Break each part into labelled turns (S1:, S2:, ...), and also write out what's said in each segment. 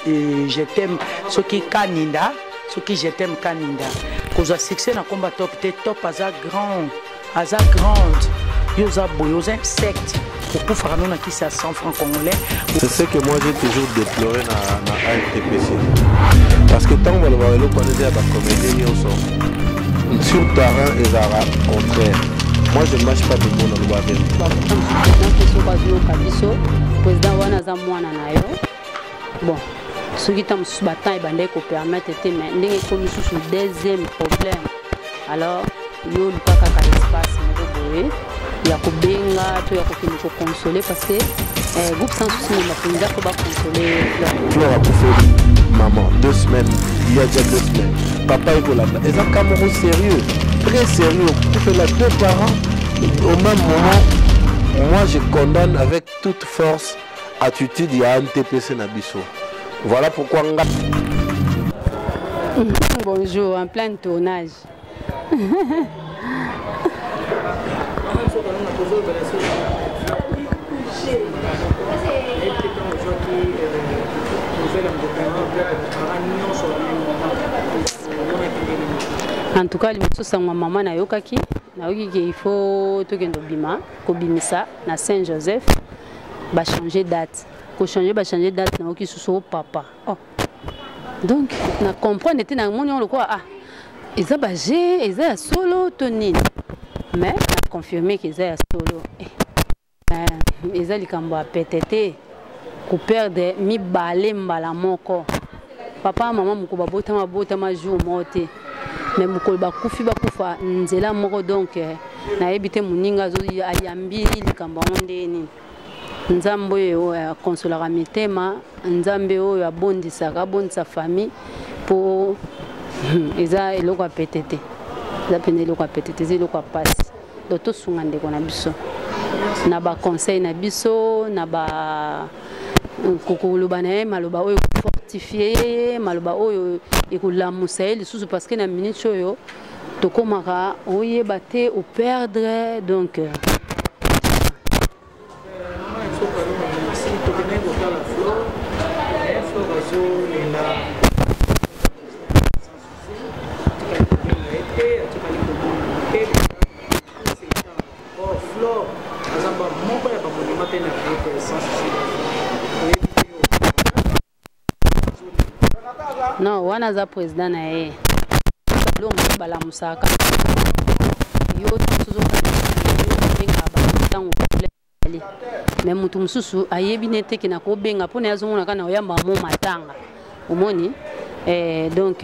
S1: Je t'aime soki kaninda, soki je t'aime kaninda. Kozwa succès na komba top te, top aza grand, aza grande. Yo oza boye, oza insecte. Okufaka no na kisi ya 100 francs congolais.
S2: C'est ce que moi j'ai toujours déploré na ANTPC. Parce que tant balobaka eloko wana eza ya bacomédien nyonso, sur terrain ezalaka contraire. Moi je marche pas de mot, naloba vérité.
S3: Soki azoyoka biso, président wana aza mwana na yo. Bon, soki ntango mosusu batemps ebandaki kopermettre te, mais ndenge ekomi susu deuxième problème, alors yo luka kaka espace moko boye ya kobenga to ya kokende kokonsole, parce que groupe Sans Souci Momba mpenza fo bakonsole.
S2: Flore akufeli maman 2 semaines, il y a déjà 2 semaines. Papa ekolanda eza cas moko sérieux, très sérieux, okufela deux parents au même moment. Moi je condamne avec toute force attitude ya ANTPC na biso. Voilà pourquoi nga
S3: Bonjour, en plein tournage. En tout cas, liboso sango mama nayokaki, nayoki ke il faut tokende obima kobimisa na Saint Joseph, bachange date, kochange, bachange date. Nayoki susu o papa. Oh. Donc na comprendre te, namoni yango lokola ah, eza baje, eza ya solo to nini, mais na confirme ke eza ya solo. Eza likambo ya pete te koperdre mibale mbala moko. Papa, mama moko babotama, babotama jour moko te, mais mokolo bakufi, bakufa nzela moko. Donc nayebi te moninga ayambi likambo yango nde nini. Nzambe oyo akonsolaka mitema, Nzambe oyo abondisaka, abondisa famille, mpo eza eloko ya pete te, eza mpenza eloko ya pete te, eza eloko ya pasi. Donc tosunga ndeko na biso na baconseil na biso, na ba koloba na ye maloba oyo ekofortifie ye, maloba oyo ekolamusa ye lisusu, parce que na minute oyo tokomaka oyeba te, operdre. Donc
S4: tokendaki kotala Flore, Flore azolela, atikali kobenga ye te, atikali komona te. Or Flore aza ba moko ya bamonima mpe na groupe Sans Souci. Oyebi te?
S3: Non, wana aza président na ye. Biloko mosusu balamusaka yo, mosusu obengaka bato ntango problème ezali, mais moto mosusu ayebi ne te ke na kobenga mpona ye, azomona kaka na oyamba mo matanga omoni. Donc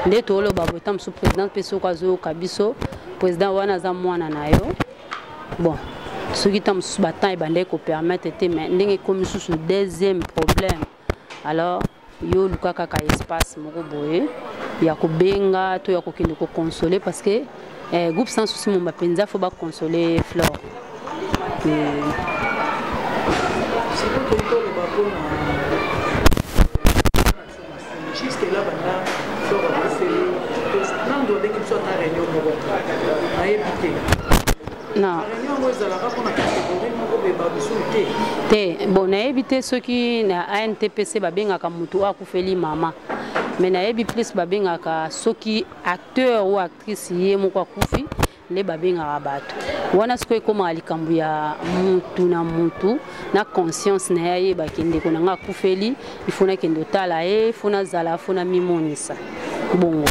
S3: nde toloba boye, ta mosusu président mpe soki azoyoka biso, président wana aza mwana na yo. Bon, soki ta mosusu batemps ebandaki kopermettre te, mais ndenge ekomi susu deuxième problème, alors yo luka kaka espace moko boye ya kobenga to ya kokende kokonsole, parce que groupe Sans Souci Momba mpenza fo bakonsole Flore.
S4: Sikoyo toyi toloba mpona jusque là, banda Flore akufeli, nando abengi biso ata réunion moko, nayebi te.
S3: Non.
S4: Réunion yango ezalaka mpona catégorie moko boye, babisu te?
S3: Te, bon, nayebi te soki na ANTPC babengaka motu oyo akufeli mama, mais nayebi plus babengaka soki acteur ou actrice ye moko akufi nde babengaka bato wana. Sikoyo ekomaka likambo ya mutu na mutu na conscience na ye, ayebaki ndeko na nga akufeli, ifo nakende otala ye, fo nazala, fo namimonisa bongo.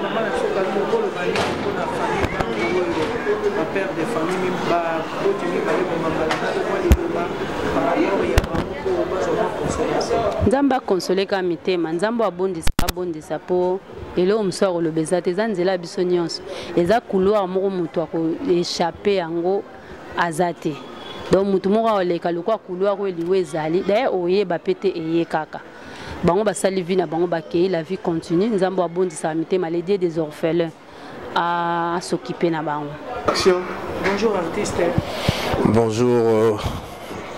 S4: Mama na biso, okoloba nini mpona famille oyo, bapère de famille, baboti mibale bomambala moko, liloba par rapport ya bango mpo bazwa mwa consolation?
S3: Nzambe akonsole kaka mitema, Nzambe abondisa, abondisa, mpo eloko mosusu akoloba eza te. Eza nzela ya biso nyonso, eza couloir moko moto akoéchappe yango aza te. Donc motu moko akoleka lokwa couloir oyo liwa ezali. D'ailleurs oyeba mpe te, eye kaka bango basali vie na bango, bakei, la vie continue. Nzambe abondisaka mitema, le Dieu des orphelins as'occupe na bango.
S2: Action.
S4: Bonjour artiste.
S2: Bonjour.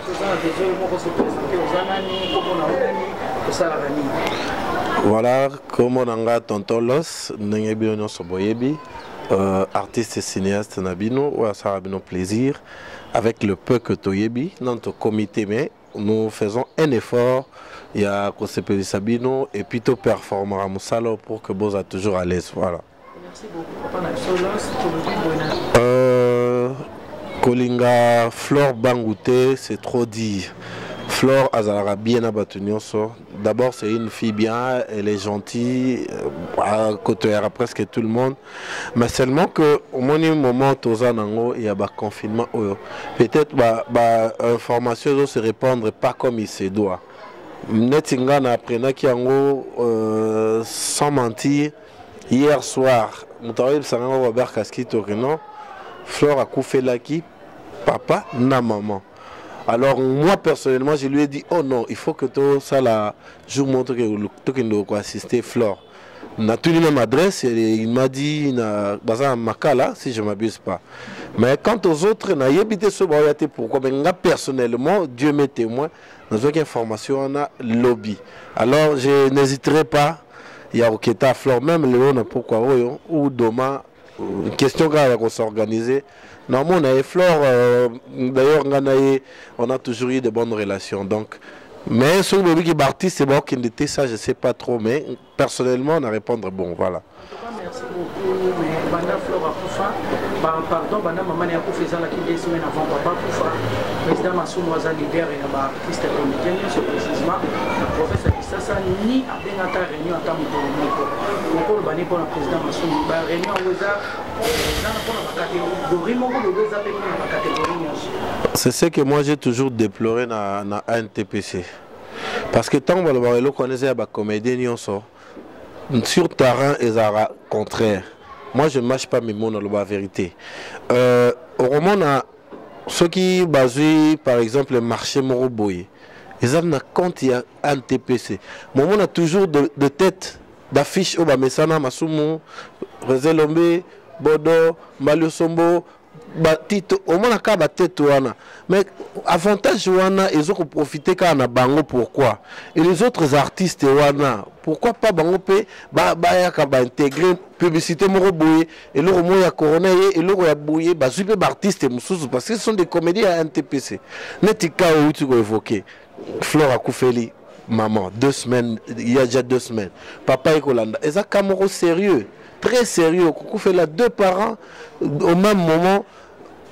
S4: Toza na besoin moko se présenter, oza nani, kombo na yo nani, osalaka nini?
S2: Voilà, kombo na nga Tonton Los, ndenge bino nyonso boyebi, artiste cinéaste na bino oyo asalaka bino plaisir avec le peu que toyebi nano tokomi te, mais Nous faisons un effort ya kosepelisa bino et puis to performera mosala pour que boza toujours à l'aise. Voilà.
S4: Merci beaucoup papa na biso Lance, tolobi boye na
S2: Kolinga Flore Bangu te, c'est trop dire. Flore azalaka bien na bato nyonso. D'abord c'est une fille bien, elle est gentille, akotoyaka presque tout le monde. Mais seulement que omoni moment toza nango ya ba confinement oyo, peut-être ba information ezo se répandre pas comme il se doit. Neti nga na apprenaki yango sans mentir hier soir, moto akoyebisa nga Robert Kaskito que non, Flore akufelaki papa na maman. Alors moi personnellement je lui ai dit oh non, il faut que to sala jour moko tokende ko assister Flore. Natuni même adresse et il m'a dit na baza na Makala si je m'abuse pas. Mais quant aux autres nayebi te so baoya te pourquoi, mais nga personnellement Dieu m'est témoin, nazwaki information wana lobby. Alors je n'hésiterai pas ya koketa Flore même lelo na pokwa oyo ou demain, question kaka ya kosorganiser. Namona ye Flore, d'ailleurs nga na ye on a toujours eu de bonnes relations, donc mais soki bobiki ba artiste bakokende te, ça je sais pas trop, mais personnellement na répondre bon voilà.
S4: En tout cas, merci beaucoup. Mais banda Flore akufa, ba, pardon, banda mama na akufa ezalaki 2 semaines avant papa akufa. Président Masumu aza leader ya ba artiste comédien nyonso, précisément na province ya Kinshasa, ni abengaka réunion ata mokolo moko. Okoloba ni mpona président Masumu, ba réunion yango eza na mpona bacatégorie moko boye, eza mpe mpona bacatégorie nyonso?
S2: C'est ce que moi j'ai toujours déploré na ANTPC. Parce que tant que eloko wana eza ya bacomédien nyonso, sur terrain ezalaka contraire. Moi je ne mâche pas mes mots, naloba vérité. Okomona soki bazwi par exemple marché moko boye eza na compte ya ANTPC, momona toujours de tête d'affiche oyo bamesana: Masumu, Rezelombe, Bodo, Mbaliosombo, batito, omona kaka batete wana. Mais avantage wana ezokoprofite kaka na bango, pourquoi? Et les autres artistes wana, pourquoi pas bango mpe bayaka baintégrer publicité moko boye, eloko moko ya corona ye, eloko ya boye, bazwi mpe baartiste mosusu, parce que ce sont des comédiens ya NTPC. Neti ka outi koévoke, Flore akufeli maman 2 semaines, il y a déjà 2 semaines, papa ekolanda. Eza ka moko sérieux, très sérieux, kokufela deux parents au même moment.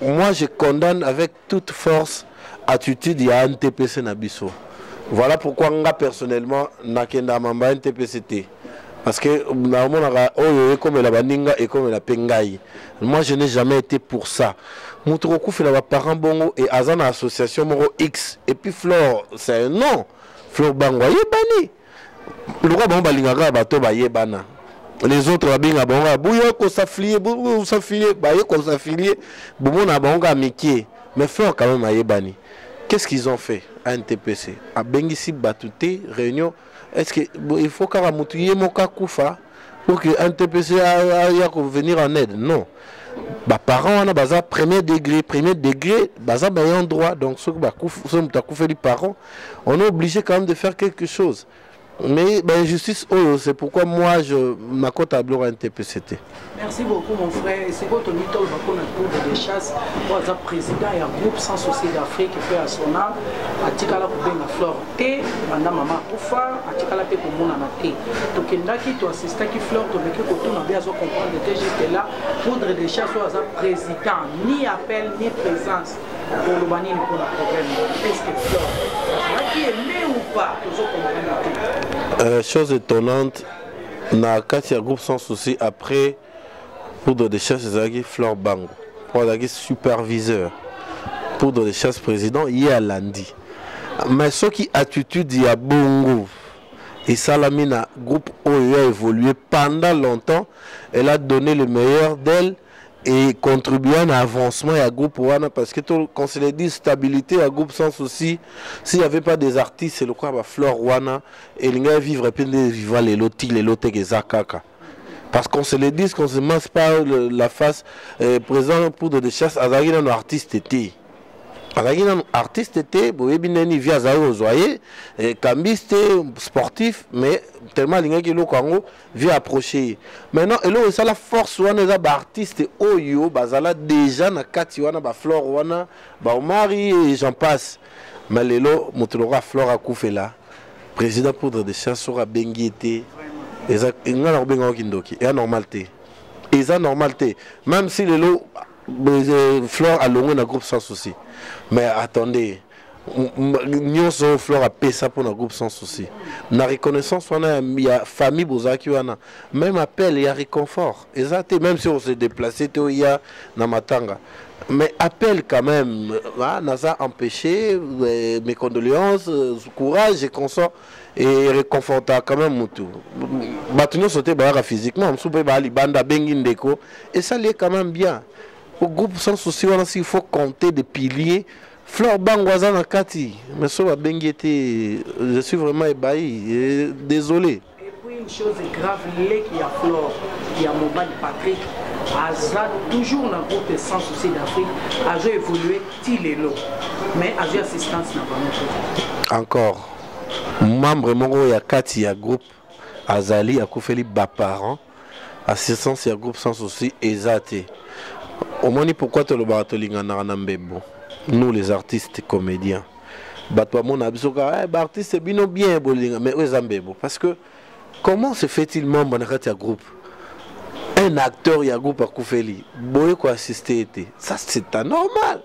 S2: Moi je condamne avec toute force attitude ya NTPC na biso. Voilà pourquoi nga personnellement nakenda mamba NTPC te, parce que namonaka oyo ekomela baninga, ekomela mpe ngai. Moi je n'ai jamais été pour ça. Moto kokufela baparent bongo e aza na association moko X, et puis Flore c'est un nom, Flore Bango ayebani lokwa bango balingaka bato bayebana. Les autres babenga bango boya kosafilie, kosafilie, baye kosafilie, bomona bango kaka mike, mais Flore quand même ayebani. Qu'est-ce qu'ils ont fait à NTPC? Abengisi bato te réunion. Est-ce que bon, il faut kaka motu ye moko akufa pour que NTPC aya venir en aide? Non, baparent wana baza premier degré, premier degré, baza baayant droit. Donc soki soki moto akufeli parent, on est obligé quand même de faire quelque chose. Mais bainjustice oyo, c'est pourquoi moi je nakota biloko ya NTPC te.
S4: Merci beaucoup mon frère. Sikoyo tolingi toloba mpona Poudre de Chasse oyo aza président ya groupe Sans Souci d'Afrique mpe ya sona. Atikala kobenga Flore te banda mama akufa, atikala mpe komonana te. Tokendaki, toassistaki Flore, tomeki kotuna be azo comprendre te. Juste là, Poudre de Chasse oyo aza président, ni appel ni présence. Koloba nini mpona problème? Est ce que Flore azalaki aimé ou pas? Tozocomprendre
S2: te. Chose étonnante, na kati ya groupe Sans Souci, après Poudre de Chasse, ezalaki Flore Bango po azalaki superviseur. Poudre de Chasse président, ye alandi. Mais soki attitude ya bongo esalami na groupe oyo a évolué pendant longtemps, elle a donné le meilleur d'elle et contribué à avancement ya groupe wana, parce que qu'on se le dit, stabilité ya groupe Sans Souci, s'il y avait pas des artistes lokola baflore wana, elingai vivre mpe nde viva lelo ti lelo teke eza kaka. Parce qu'on se le dise, qu'on se masse pas la face, président Poudre de Chasse azalaki nano artiste te, azalaki nano artiste te. Boyebi ndeni vi azalaki kozwa ye kambiste sportif, mais tellement alingaki eloko yango, vi approche ye. Maintenant eloko esala force wana eza baartiste oyo bazala déjà na kati wana, baflore wana, baomari et j'en passe. Mais lelo moto lokola Flore akufela président poudre de chasse, soki abengi ye te, eza nga na kobenga ngo kindoki. Eza normal te, eza normal te. Même si lelo Flore alongwe na groupe Sans Souci, mais attendez, nyonso oyo Flore apesa mpo na groupe Sans Souci, na reconnaissance wana ya famille bozalaki wana, même appel ya réconfort eza te. Même si on se déplace te oya na matanga, mais appel quand même: ah, naza empêché, mes condoléances, courage et consort, et réconforta quand même mutu. Bato nyonso te bayaka physiquement, mosusu mpe baya libanda, abengi ndeko, esali ye quand même bien. Au groupe Sans Souci wana, s'il faut compter des piliers, Flore Bango aza na kati. Mais so babengi ye te, je suis vraiment ébahi et désolé.
S1: Et puis une chose grave, leki ya Flore ya mobali Patrick aza toujours na groupe Sans Souci d'Afrique, azo évoluer ti lelo, mais azwi assistance na bango te.
S2: Encore membre moko ya kati ya groupe azali akufeli baparent, assistance ya groupe Sans Souci eza te. Omoni pourquoi tolobaka tolinganaka na mbebo, nous les artistes comédiens? Bato bamona biso kaka eh, baartiste bino bien bolinga, mais oyo eza mbebo. Parce que comment se fait-il, membre na kati ya groupe, un acteur ya groupe akufeli, boye koassiste ye te? Ça, c'est anormal,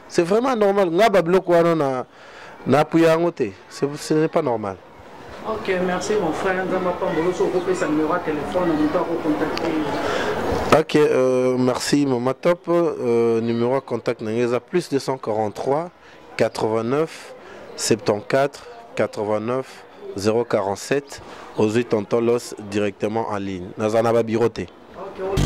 S2: c'est vraiment normal. Nga babiloko wana na napuya yango te, ce n'est pas normal.
S1: Ok, merci mon frère. Nzambe apambola. So okopesa numéro ya téléphone, moto akocontacte.
S2: Ok, merci mama Top. Numéro ya contact na ngai eza plus 243 89 74 89 047. Ozwi tonton Los directement en ligne. Naza na babiro te.
S1: Ok.